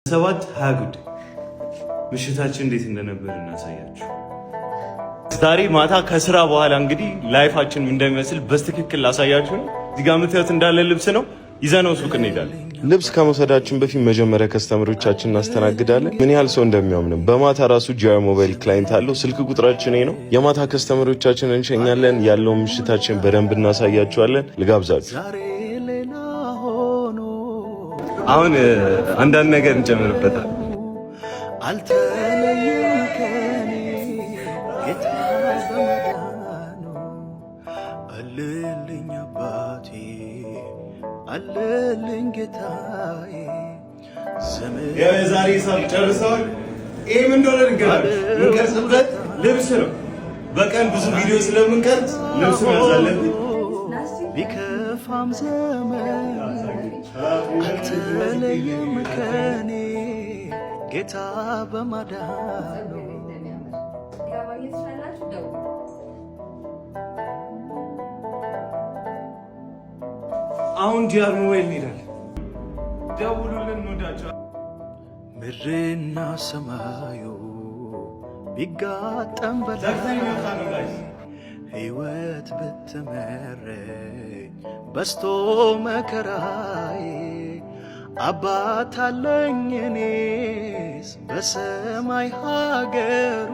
7:20 ምሽታችን እንዴት እንደነበር እናሳያችሁ። ዛሬ ማታ ከስራ በኋላ እንግዲህ life ኣችን እንደሚመስል በትክክል ላሳያችሁ ነው። እዚህ ጋር የምታዩት እንዳለ ልብስ ነው። ይዘነው ሱቅ እንሄዳለን። ልብስ ከመውሰዳችን በፊት መጀመሪያ customer ኦቻችን እናስተናግዳለን። ምን ያህል ሰው እንደሚያምንም በማታ ራሱ ጂአር ሞባይል client አለው። ስልክ ቁጥራችን ነው። የማታ customer ኦቻችን እንሸኛለን። ያለውን ምሽታችን በደንብ እናሳያችኋለን። ልጋብዛችሁ። አሁን አንዳንድ ነገር እንጨምርበታል። አልተለየም ከኔ ጌታ በመዳኑ፣ አለልኝ አባቴ፣ አለልኝ ጌታዬ። የዛሬ ሂሳብ ጨርሰዋል። ይህ ምን እንደሆነ ልንገራችሁ። የምንቀርጽበት ልብስ ነው። በቀን ብዙ ቪዲዮ ስለምንቀርጽ ልብስ መያዝ አለብን። ቢከፋም ዘመን አልተለየም ከኔ ጌታ በማዳኑ። አሁን ጂአር ሞባይል እንሄዳለን። ደውሉልን፣ እንወዳቸዋለን። ምድርና ሰማዩ ቢጋጠም ዘግተን በላይ እየወጣ ነው guys። ሕይወት ብትመረኝ በስቶ መከራዬ፣ አባት አለኝ እኔስ በሰማይ ሀገሩ፣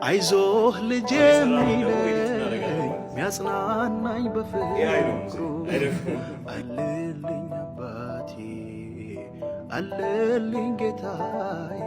አይዞህ ልጄ የሚለኝ፣ ሚያጽናናኝ በፍቅሩ። አለልኝ አባቴ፣ አለልኝ ጌታዬ።